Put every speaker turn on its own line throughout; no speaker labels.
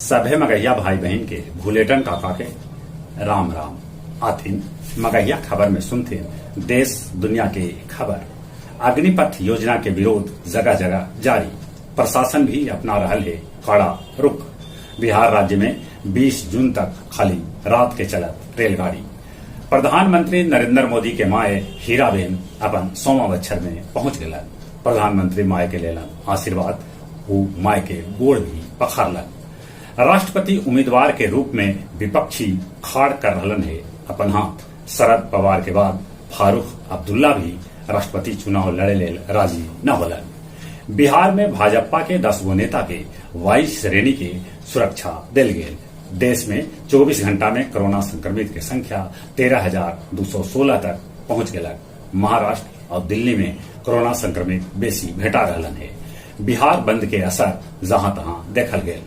सभे मगहिया भाई बहिन के भुलेटन काका के राम राम। आथिन मगहिया खबर में सुनथिन देश दुनिया के खबर। अग्निपथ योजना के विरोध जगह जगह जारी, प्रशासन भी अपना रहल हे कड़ा रुख। बिहार राज्य में 20 जून तक खाली रात के चलत रेलगाड़ी। प्रधानमंत्री नरेंद्र मोदी के माय हीराबेन अपन 100वां बच्छर में पहुंच गेलन। प्रधानमंत्री माय के लेलन आशीर्वाद, ऊ माय के गोड़ भी पखारलन। राष्ट्रपति उम्मीदवार के रूप में विपक्षी खाड़ कर रहलन हे अपन हाथ। शरद पवार के बाद फारूख अब्दुल्ला भी राष्ट्रपति चुनाव लड़े लेल राजी न होलन। बिहार में भाजपा के 10 गो नेता के वाई श्रेणी के सुरक्षा देल गेल। देश में 24 घंटा में कोरोना संक्रमित के संख्या 13,216 तक पहुंच गेलक। महाराष्ट्र और दिल्ली में कोरोना संक्रमित बेसी भेटा रहलन हे। बिहार बंद के असर जहां तहां देखल गेल।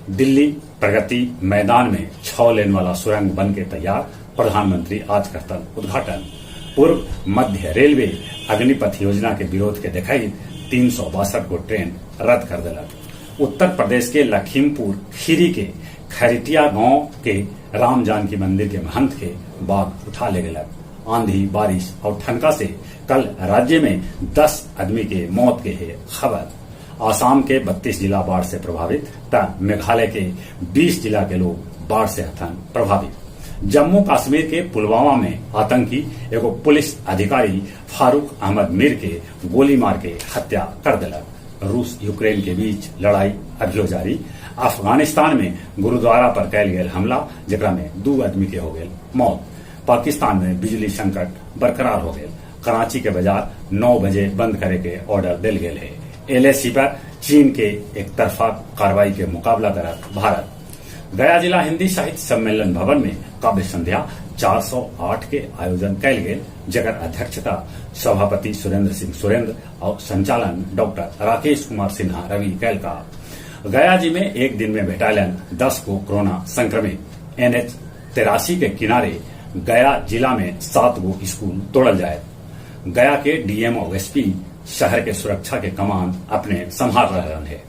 दिल्ली प्रगति मैदान में 6 लेन वाला सुरंग बन के तैयार, प्रधानमंत्री आज करतन उद्घाटन। पूर्व मध्य रेलवे अग्निपथ योजना के विरोध के देखई 362 गो ट्रेन रद्द कर देलक। उत्तर प्रदेश के लखीमपुर खीरी के खैरटिया गांव के राम जानकी मंदिर के महंत के बाघ उठा ले गेलक। आंधी, बारिश और ठनका से कल राज्य में 10 आदमी के मौत के है खबर। आसाम के 32 जिला बाढ़ से प्रभावित त मेघालय के 20 जिला के लोग बाढ़ से हथन प्रभावित। जम्मू कश्मीर के पुलवामा में आतंकी एगो पुलिस अधिकारी फारूक अहमद मीर के गोली मार के हत्या कर देलक। रूस यूक्रेन के बीच लड़ाई अभियो जारी। अफगानिस्तान में गुरुद्वारा पर कैल गेल हमला, जेकरा में 2 आदमी के हो गेल मौत। पाकिस्तान में बिजली संकट बरकरार हो गेल। कराची के बाजार 9 बजे बंद करे के ऑर्डर दिल गेल है। एलएसी पर चीन के एक तरफा कार्रवाई के मुकाबला करत भारत। गया जिला हिंदी साहित्य सम्मेलन भवन में काव्य संध्या 408 के आयोजन कैल गेल, जकर अध्यक्षता सभापति सुरेंद्र सिंह सुरेंद्र और संचालन डॉक्टर राकेश कुमार सिन्हा रवि कैल का। गया जी में एक दिन में भेटालन 10 को कोरोना संक्रमित। NH 83 के किनारे गया जिला में 7 गो स्कूल तोड़ल जाए। गया के डीएम और एसपी शहर के सुरक्षा के कमान अपने संभाल रहे है।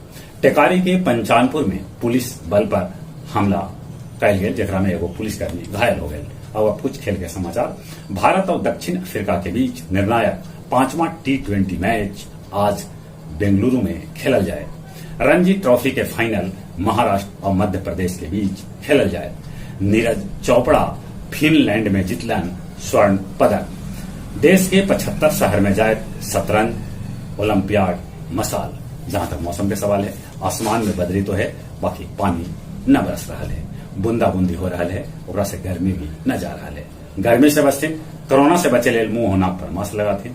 टेकारी के पंचानपुर में पुलिस बल पर हमला कैल गेल, जेकरा में एगो पुलिसकर्मी घायल हो गए। और अब कुछ खेल के समाचार। भारत और दक्षिण अफ्रीका के बीच निर्णायक 5वां T20 match आज बेंगलुरु में खेलल जाए। रणजी ट्रॉफी के फाइनल महाराष्ट्र और मध्य प्रदेश के बीच खेलल जाए। नीरज चोपड़ा फिनलैंड में जीतलन स्वर्ण पदक। देश के 75 शहर में जाए शतरंज ओलंपियाड मसाल। जहां तक मौसम के सवाल है, आसमान में बदरी तो है, बाकी पानी न बरस रहा है, बूंदा बूंदी हो रहा है, ओकरा से गर्मी भी न जा रहा है। गर्मी से बचते, कोरोना से बचे लेल मुंह नाक पर मास्क लगाते,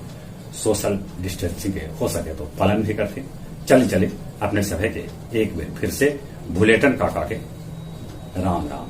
सोशल डिस्टेंसिंग के हो सके तो पालन भी करते। चले चले अपने सभे के एक बार फिर से भुलेटन काका के राम राम।